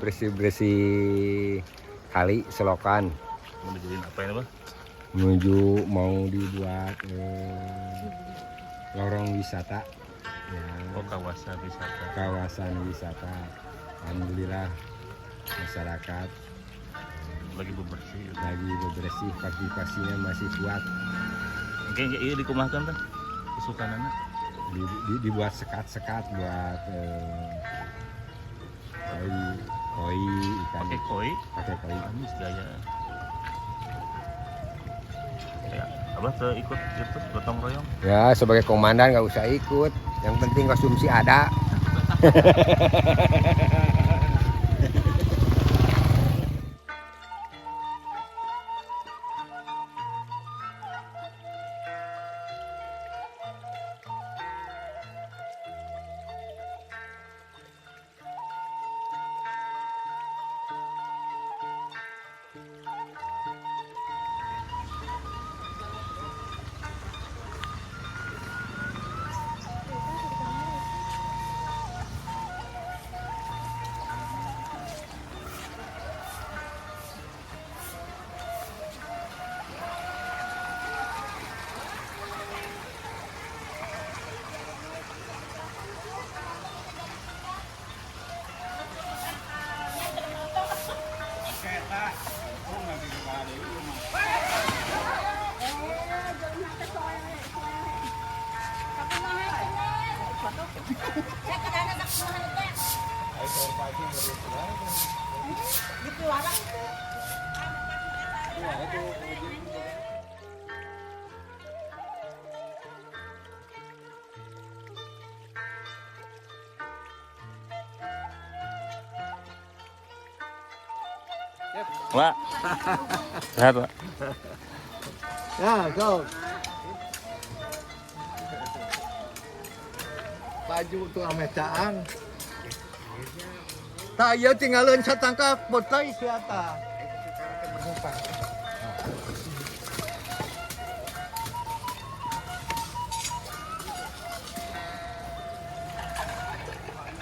Bersih-bersih kali selokan. Mau dijadiin apa ini, Bang? Menuju mau dibuat lorong wisata. Ya. Oh, kawasan wisata. Kawasan wisata. Alhamdulillah masyarakat lagi bebersih. Lagi bebersih, partisipasinya masih kuat. Oke, iya dikumahkan tuh. Kesukanannya dibuat sekat-sekat buat koi ikan. Pakai koi. Pakai koi. Amis gaya. Ya, abah tuh ikut itu gotong royong. Ya, sebagai komandan nggak usah ikut. Yang penting konsumsi ada. Pak, sehat Pak. Ya, go. Baju tuh ame caang. Tak iya tinggalin satangkap botai siapa.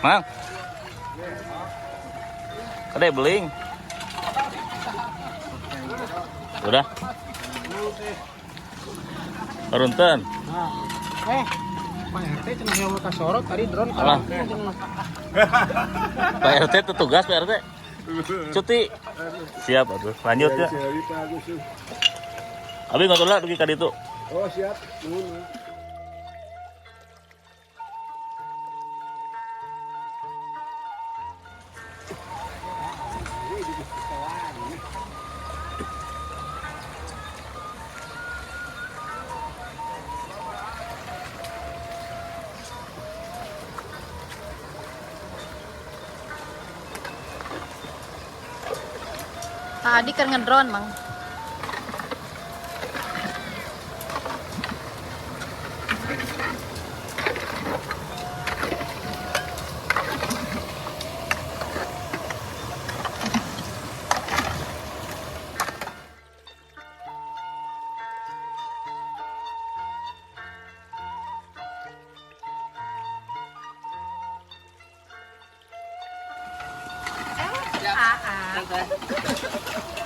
Mang. Ada beling. Udah. Runten. Pak RT cenah yang kasorot tadi drone. Alah. Pak RT itu tugas Pak RT. Cuti. Siap atuh. Lanjut ya. Abi nggak tolak dugi ka ditu. Oh, siap. Tadi kan ngedrone, Mang.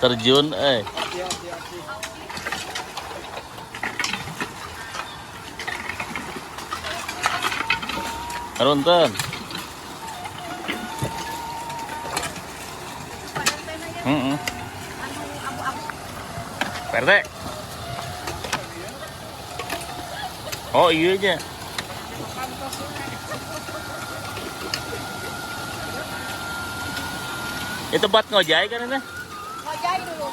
Terjun Runten. Pak RT. Oh iya aja. Itu tempat ngojai kan ini? Ngojai dulu.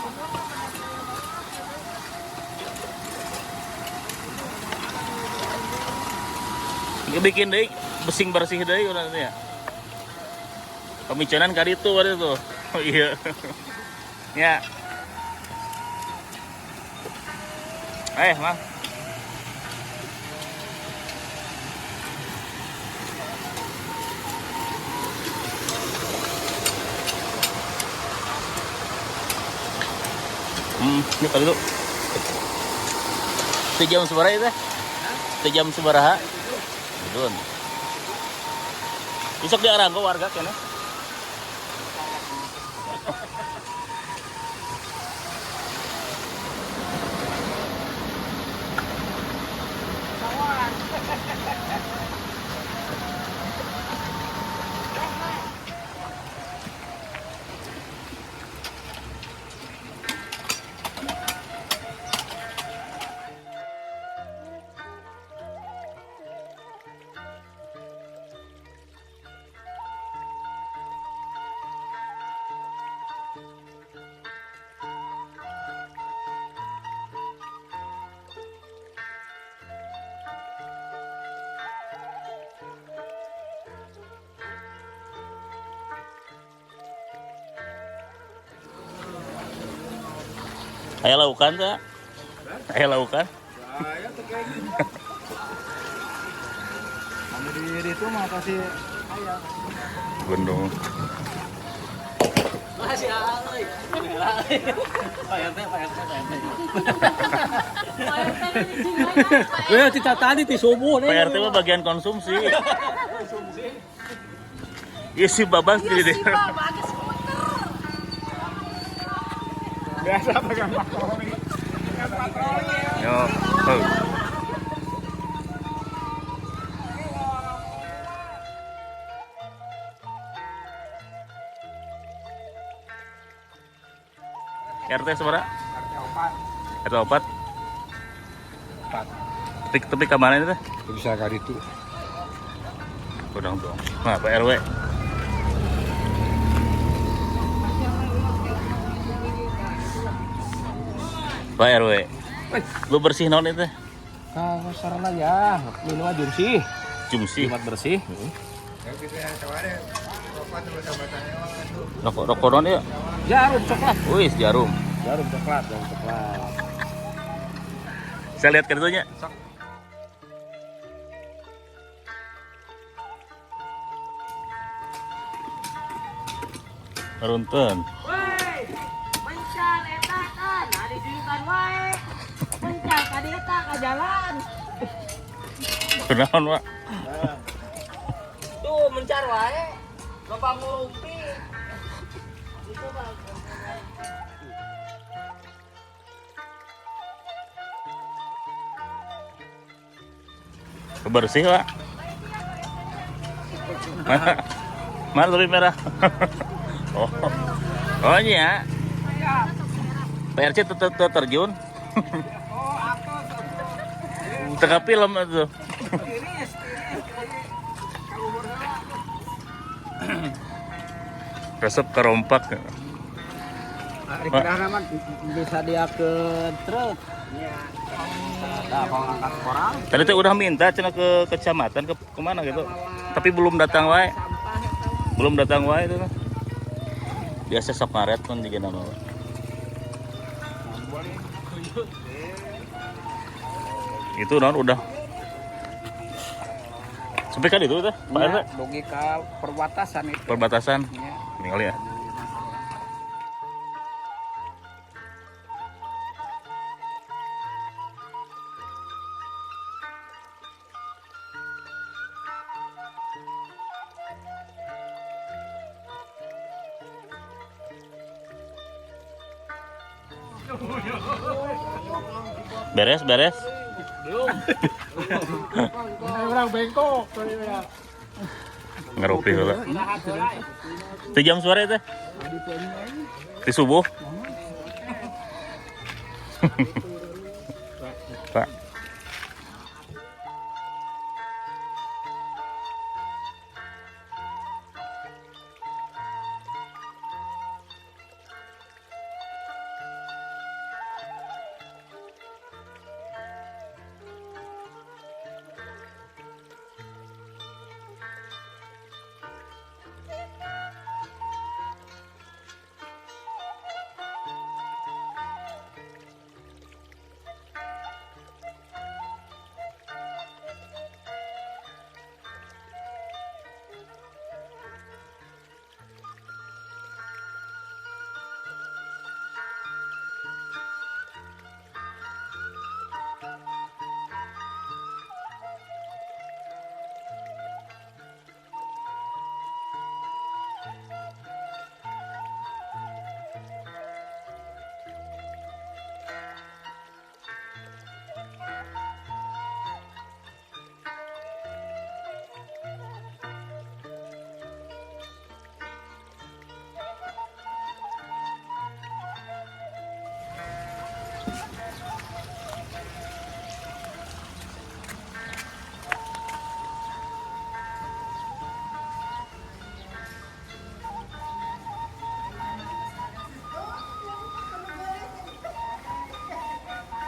Bikin deh, besing bersih deh orang itu ya. Pemicanan kali itu waktu itu. Oh iya. Ya. Mang. Ini kali itu. Sejam sebaraha itu? Sejam sebaraha? Betul. Isok di Aranggo warga kene. Aya laukan teh? Aya laukan? Saya tuh kayak gini. Kamu di itu mah pasti aya. Gunung. Masih alay. Pak RT, Pak RT, Pak RT. Eh, cita tadi ti subuh Pak RT mah bagian konsumsi. Iya si Babang Iya sendiri. sih, Pak, pakai skuter. Biasa pegang patroli. Patroli. Yo. Oh. RT sabaraha? RT 4. RT 4. 4. Tapi tapi ke mana ini teh? Bisa kali itu. Kurang dong. Nah, Pak RW. Pak RW. Lu bersih naon itu? Kalau sarana ya, minuman jumsih. Jumsih. Jumat bersih. Rokok rokok naon ya? Jarum coklat. Wih, jarum. Jarum coklat, jarum coklat. Saya lihat kartunya. Runtuh. Woi, mencal eta kan, ada jujukan wae. Mencal ka dieu eta ka jalan. Kunaon, Pak? Tuh mencar wae. Loba ngurumpi. Itu Bang. Bersih, Pak. Mana? Mana lebih merah? Oh. Oh iya. PRC tetap terjun. Tengah film itu. Resep kerompak. Hari mah bisa dia ke truk. Ada apa ngangkat orang? Tadi tuh udah minta cenah ke kecamatan ke kemana gitu. Tapi belum datang wae. Belum datang wae itu. Biasa sok ngaret kan juga nama Pak. Itu non udah. Sampai kan itu teh, Pak RT? Logika perbatasan itu. Perbatasan. Ya. Tinggal ya. Beres, beres. Orang bengkok. Ngeropi heula. Di jam sore teh? Di subuh. Pak.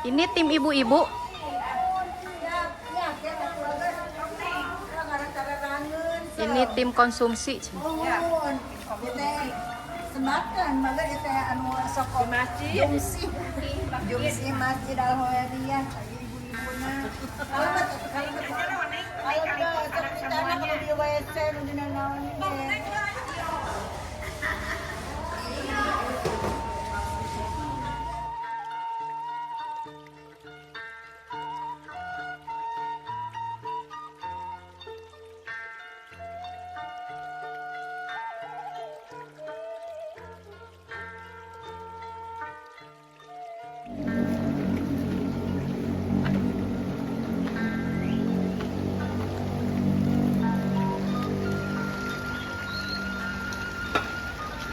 Ini tim ibu-ibu. Ini tim konsumsi. Sematan, malah itu anu sok jumsih. Jumsi Masjid Al Hoeriyah, ibu-ibuna. Kalau udah kalau di WC nu naon teh.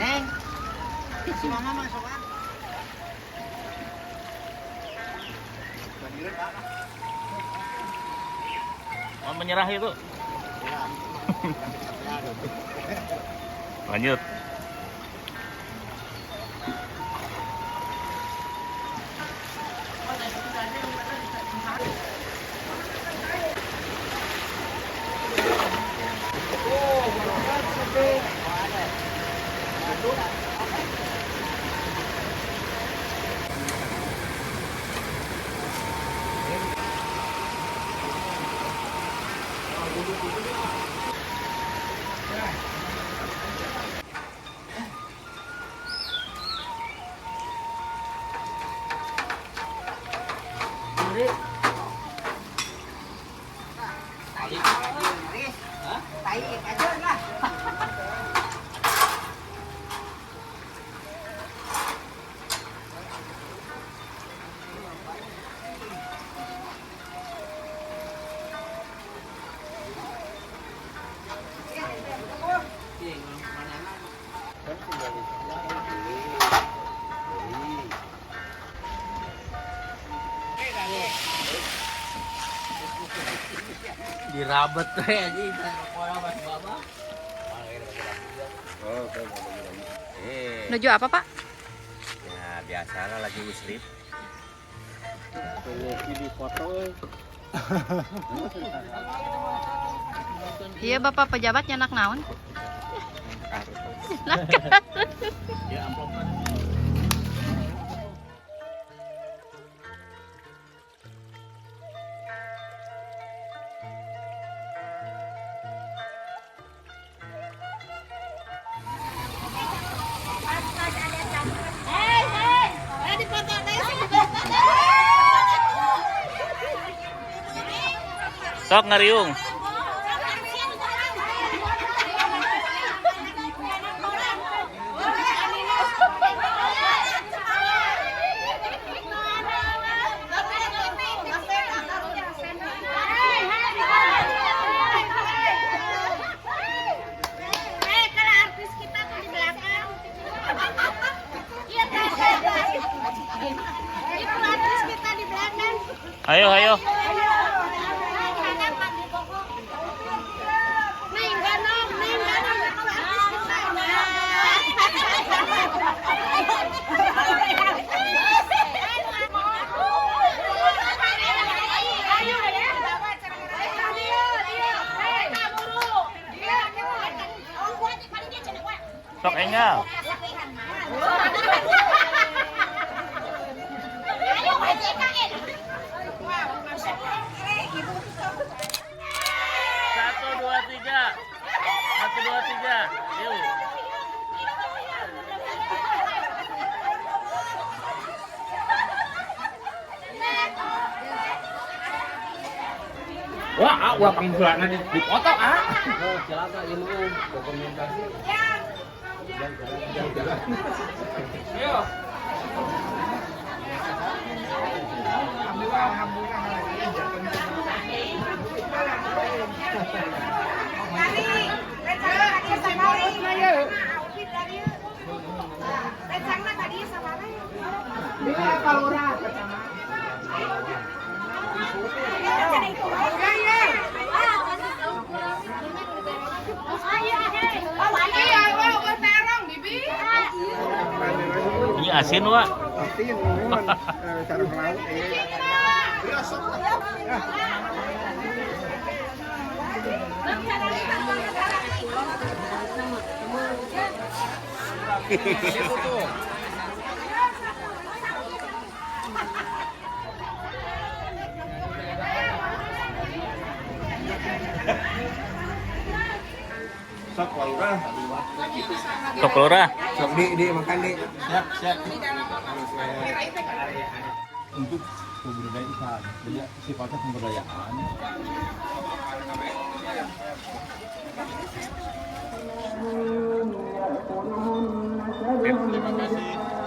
Neng, si mama masuk ah. Mau menyerah itu. Lanjut. Tai aja lah. Dirabet teh anjing orang pas bapak. Oh, oke, lagi. Eh, Menuju apa, Pak? ya biasalah lagi muslim. Iya, Bapak pejabat nyanak naon? Ya amplop kan. Sok ngariung. Kalau artis kita tuh di belakang. Iya, itu artis kita di belakang. Ayo, ayo. Neng, ganong, neng, ganong. Kalau artis kita. Sok enggal. Satu, dua, tiga. Satu, dua, tiga. Yuk. Wah, ah, ulah panggilanan dipoto ah. Silakan ilmu dokumentasi. Ini asin, Wak. Asin, nuhun. Sareng lauk. Sok lurah. Sok di di makan di. Siap, siap. Untuk pembudidaya ikan, jadi sifatnya pemberdayaan. Terima kasih.